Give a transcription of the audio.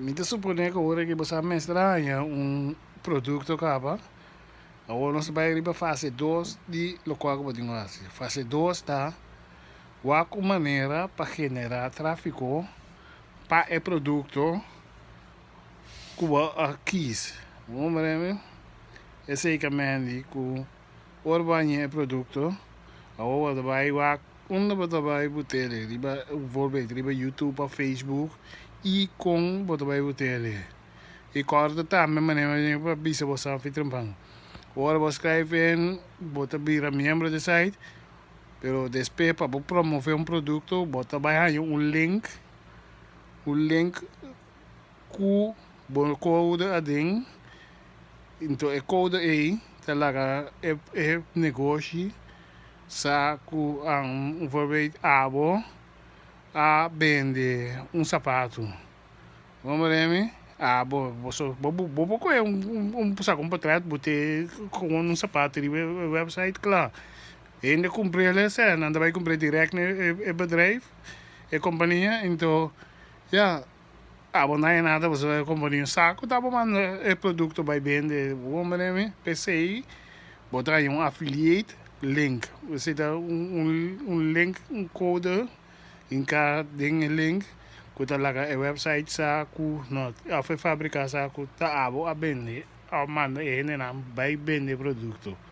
Mi ta suponé ku ora ku bo sa mester a haña un produkto kaba, awor nos ta bai riba fase dos di lokual ku bo tin ku hasi. Fase dos ta wak un manera pa generá tráfiko pa e produkto ku bo a kis. Bo comprende mi? Esei ka mendi ku ora bo haña e produkto, awor bo ta bai wak Unda bo ta bai bu tele? Riba bijvoorbeeld riba YouTube of Facebook y con bo ta bai bu tele? Y corda tambe manera mi a bisa bo sa fitrumpan. Ora bo schrijf in bo ta bira miembro di site pero despues pa bo promove un producto bo ta bai haña un link un link ku bo code aden enton e code ey ta laga e negoshi Sa ku bijvoorbeeld abo a bende un sapatu. Bo mira mi? Abo, boso, bo bo por kohe un un saka un portret bo te kon un sapatu riba e website kla. Hende kumpr'é esei, nan ta bai kumpr'é dirèkt na e bedrijf, e kompania, ento ya. Abo no hay nada pasobra e compania sa cu ta bo manda e producto bay bende bo comprende mi p'esey bo ta haña un affiliate link esey ta un link un code hinca den e link cu ta laga e website sa cu no of e fabrica sa cu ta abo a bende of manda e hendenan bay bende e producto.